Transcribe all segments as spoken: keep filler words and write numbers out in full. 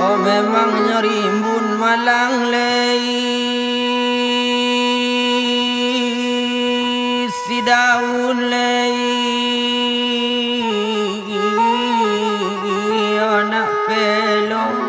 Oh, memang nyo rimbun malang lai, si daun lai, anak pelo.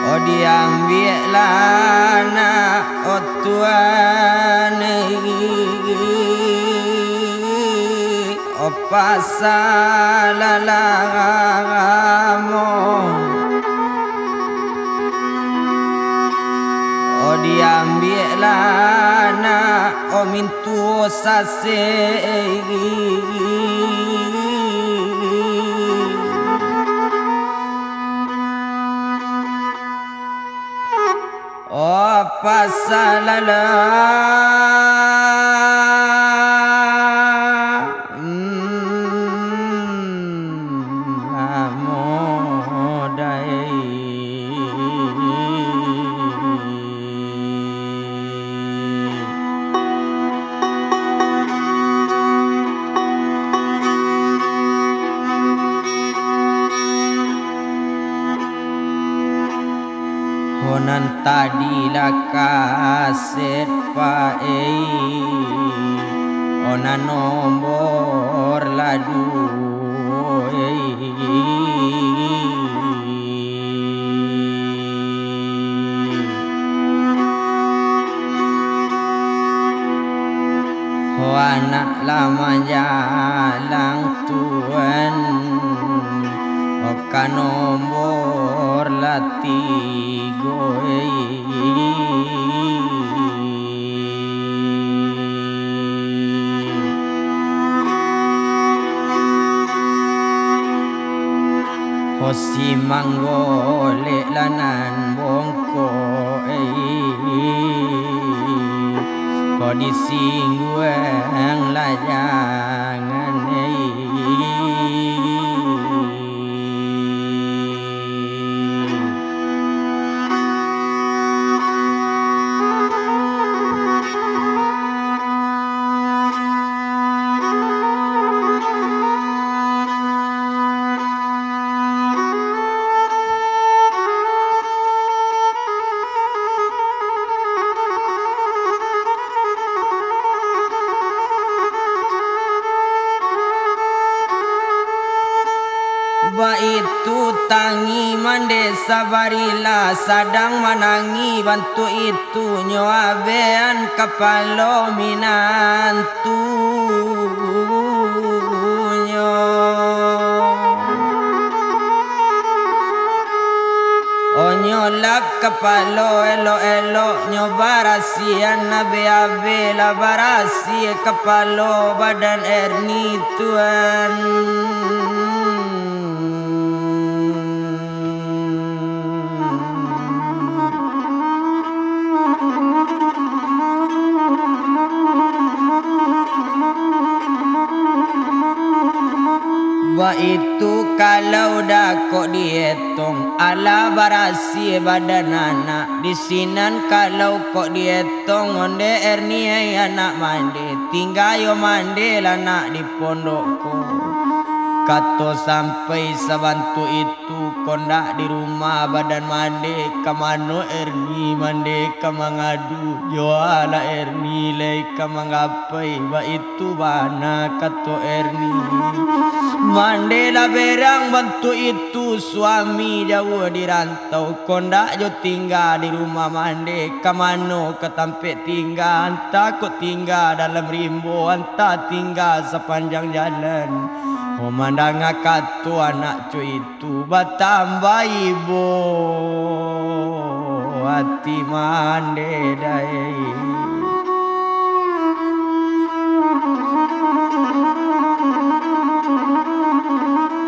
Oh, diambiaklah anak, oh Tuhan, oh, pasal lamo. Oh, diambiaklah anak, oh, mintuo sasek. Oh, pasal lah, mm, lamo dai. Ho nan tadi lah kasek, Pak, ei, ho nan nombor lah duo, ei. Ho anak lah manjalang, Tuan, ho ka nombor lah tigo, ei. Ho si manggolek lah nan bongkok, ei, ko disingguang lah jangan, ei. Baitu tangi mande, sabarilah sadang manangi, bantuak itu tu nyo abehan kapalo minantunyo. Onyo lap kapalo elok-elok, nyo barasiahan abe-abe, lah barasiah kapalo badan Erni, Tuan. Baitu kalau dah kok dietong, alah barasiah badan anak, di sinan kalau kok dietong, onde Erni ai anak mande, tingga yo mande lah nak di pondok ko. Kato sampai sabantuk itu, kondak di rumah badan mande, ka mano Erni mande ka mangadu, jo alah Erni lai ka manggapai, baitu bana kato Erni. Mande lah berang bantuk itu, suami jauah di rantau, kondak jo tingga di rumah mande, ka mano ka tampek tingga, antah kok tingga dalam rimbo, antah tingga sapanjang jalan. Oh, mandanga kato anak cuitu, batambah ibo ati mande dai.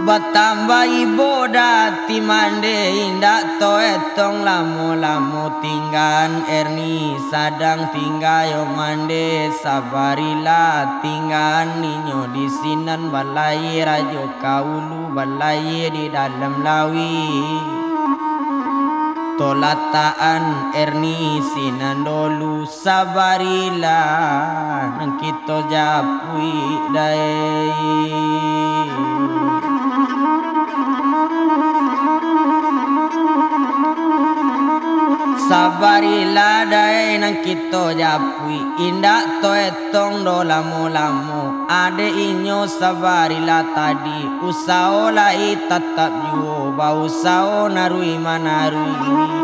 Batambah ibo dah ati mande, indak taetong lamo-lamo tinggaan Erni, sadang tingga yo mande, sabarilah tinggaan inyo di sinan, balayia rajo ka ulu, balayia di dalam lauik. Tolatakan Erni sinan dolu, sabarilah nan kito japuik dai. Sabarilah dai nan kito japuik, indak toetong doh lamo-lamo. Adek inyo sabarilah tadi, usawo lai tatap juo, bausawo naruih manaruih.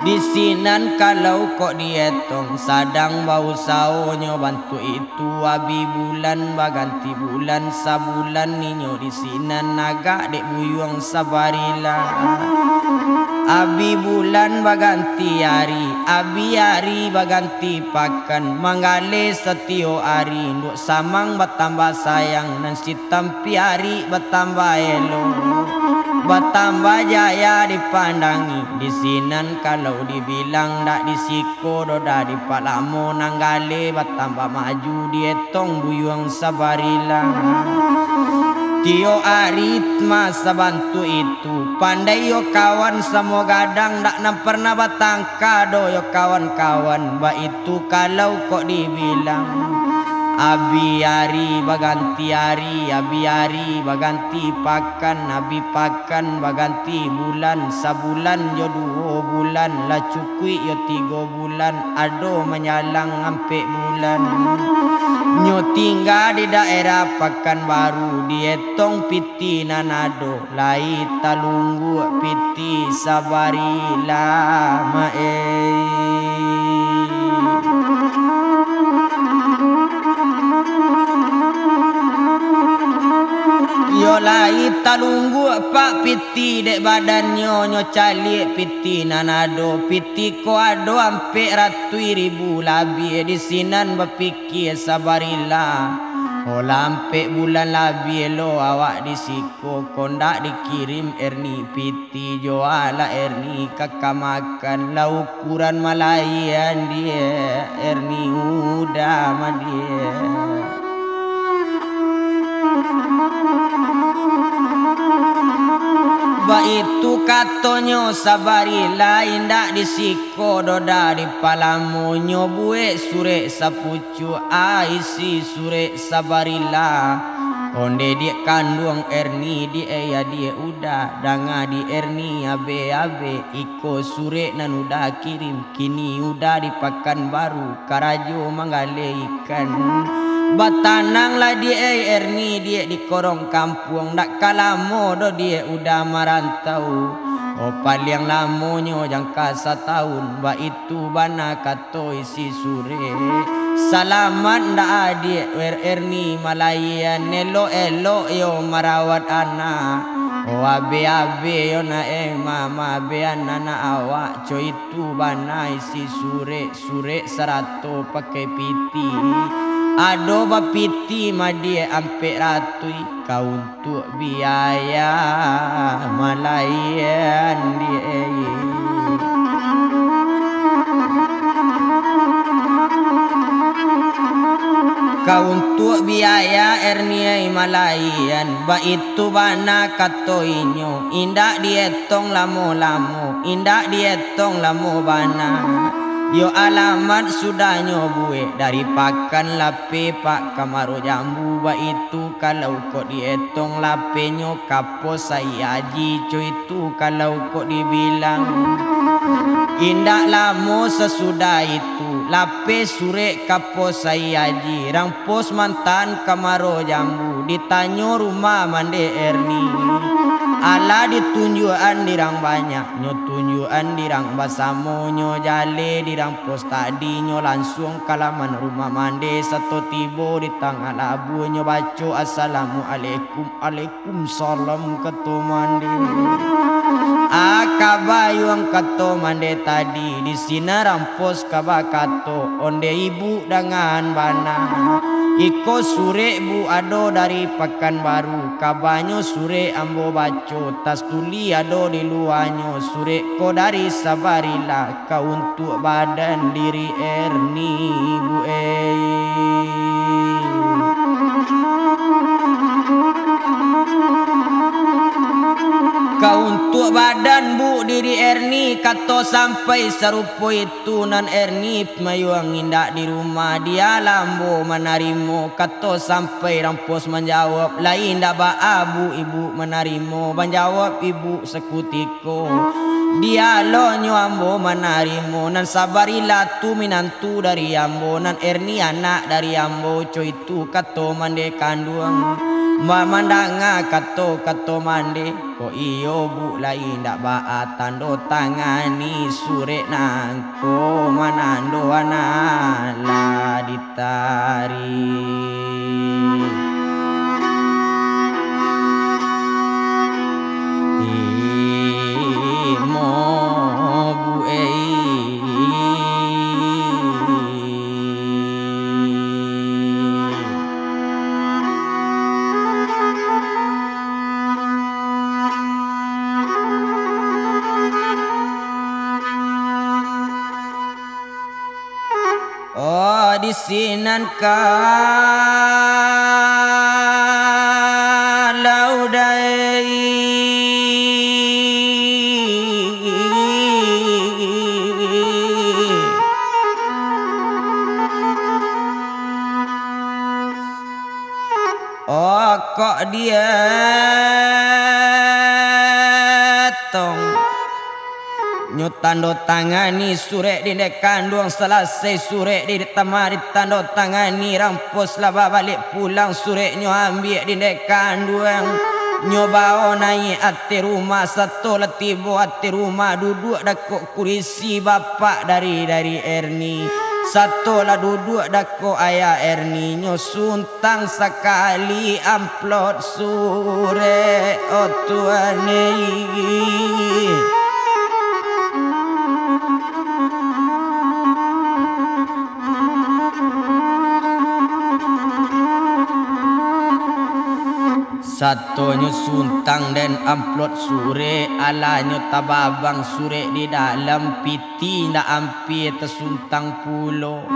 Di sinan kalau kok dietong, sadang bausawonyo bantuak itu, abi bulan baganti bulan, sabulan inyo di sinan agak dek buyuang sabarilah. Abi bulan baganti ari, abi ari baganti pakan, manggaleh satiyok ari, induak samang batambah sayang, nan si tampi ari batambah elok, batambah jaya dipandangi. Di sinan kalau dibilang dak di siko doh, dah dipalamo nan galeh batambah maju, dietong buyuang sabarilah. Tiok ari mah sabantuak itu, pandai yo kawan samo gadang, dak nan parnah batangka doh yo kawan-kawan, baitu kalau kok dibilang. Abi ari baganti ari, abi ari baganti pakan, abi pakan baganti bulan, sabulan jo duo bulan, lah cukuik yo tigo bulan, ado manyalang ampek bulan. Nyo tingga di daerah Pakanbaru, dietong piti nan ado, lai talungguak piti sabarilah, mak ei. Iyo lai talungguak pak piti dek badannyo, nyo caliak piti nan ado, piti ko ado ampek ratuih ribu labiah, di sinan bapikia sabarilah. Oh, lah ampek bulan labiah lo awak di siko, kok ndak dikirim Erni piti jo alah Erni ka kamakan, lah ukuran malaian diak Erni udah madiak. Baitu katonyo sabarilah, indak di siko doh dah dipalamo, nyo buek surek sapucuak, isi surek sabarilah. Onde diak kanduang Erni, diak ei adiak udah, danga di Erni abek-abek, iko surek nan udah kirim, kini udah di Pakanbaru, karajo manggaleh ikan. Batananglah diak ei Erni, diak di korong kampuang, dak ka lamo doh diak udah marantau. Oh, paliang lamonyo jangka satahun, baitu bana kato isi surek. Salamat ndak adiak Er-, Erni malaian, elok-elok yo marawat anak. Oh, abek-abek yo nak eh, ma-, maabekan anak awak, co itu bana isi surek. Surek sarato pakai piti. Ado bapiti madiak ampek ratuih, ka untuak biaya malaian diak ei. Ka untuak biaya Erni ei malaian, baitu bana kato inyo, indak dietong lamo-lamo, indak dietong lamo bana. Yo alamat sudahnyo buek, dari Pakan Lapeh pak ka Maro Jambu, baitu kalau kok dietong lapehnyo ka Pos Aia Aji, co itu kalau kok dibilang. Indak lamo sasudah itu, lapeh surek ka Pos Aia Aji, rang pos mantaan ka Maro Jambu, ditanyo rumah Mandeh Erni. Alah ditunjuakan dirang banyak, nyo tunjuakan dirang basamo, nyo jaleh dirang pos tadi, nyo lansuang ka laman rumah Mandeh, sato tibo di tangah labuah, nyo baco, "Assalamualaikum." "Alaikum salam," kato Mandeh. "Ah, ka bayuang," kato Mandeh tadi, di sinan rang pos ka bakato, "Onde ibuk dangan bana. Iko surek buk ado dari Pakanbaru, kabanyo surek ambo baco, tas tuli ado di luanyo, surek ko dari Sabarila, ka untuak badan diri Erni, buk ei. Ka untuak badan buk diri Erni, kato sampai sarupo itu nan Erni mayuang indak di rumah, dia lah ambo manarimo, kato sampai Rampos manjawab, lai indak baa buk ibu manarimo, manjawab ibu sakutiko. Dialonyo ambo manarimo, nan sabarilah tu minantu dari ambo, nan Erni anak dari ambo, co itu kato mande kanduang. Ma-, mandanga kato-kato mande, kok iyo buk lai indak baa tando tangani surek nangko manando anak lah ditarik. Imo buei. Oh, di sinan kalau dai. Oh, kok dietong. Nyo tando tangani surek di dek kanduang, salasai surek di dek tama ditando tangani, Rampos lah babaliak pulang, surek nyo ambiak di dek kanduang. Nyo bao naiak ateh rumah, sato lah tibo ateh rumah, duduak dakok kurisi bapak dari, dari Erni, sato lah duduak dakok ayah Erni, nyo sun- tang sakali amplop surek, oh Tuhan ei. Satonyo suntang den amplop surek, alanyo tababang surek di dalam piti, ndak ampia tasuntang pulo.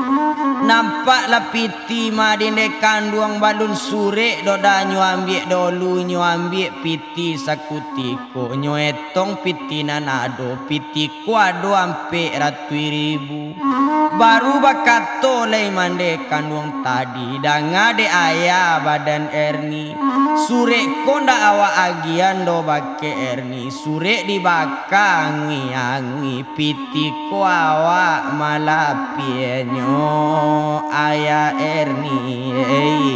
Nampaklah piti ma di dek kanduang, balun surek doh dah nyo ambiak dolu, nyo ambiak piti sakutiko, nyo etong piti nan ado, piti ko ado ampek ratuih ribu. Baru bakato lai mande kanduang tadi, danga dek ayah badan Erni, surek ko ndak awak agian doh bakeh Erni, surek dibaka angui-angui. Piti ko awak malapianyo, ayah Erni ei.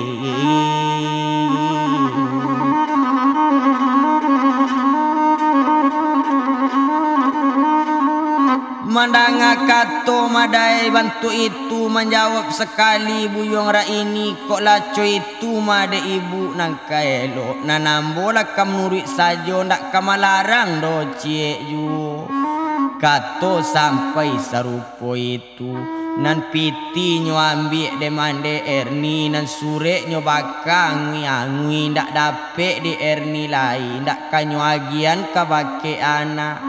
Mandanga kato madai bantuak itu, manjawab sakali Buyuang Raini, kok laco itu ma dek ibu nan ka elok, nan ambo lah ka manuruik sajo, ndak ka malarang doh ciek juo. Kato sampai sarupo itu, nan piti nyo ambiak dek mande Erni, nan surek nyo baka angui-angui, ndak dapek dek Erni lai, ndak ka nyo agian ka bakeh anak.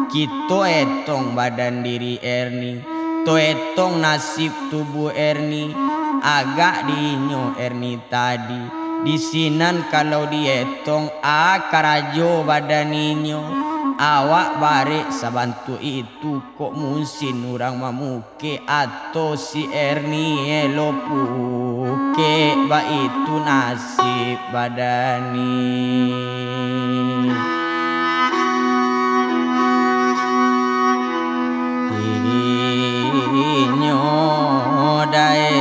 Kito etong badan diri Erni, to etong nasib tubuah Erni, agak di inyo Erni tadi. Di sinan kalau dietong, a karajo badan inyo, awak barek sabantuak itu, kok musin urang mamukek ato si Erni elok pukek, baitu nasib badan ni. Inyo dai.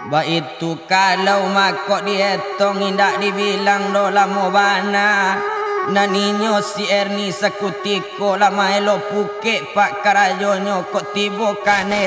Baitu kalau mako dietong, indak dibilang doh lamo bana. Nan inyo si Erni sakutiko lah maelo pukek pak karajonyo, kok tibo kanai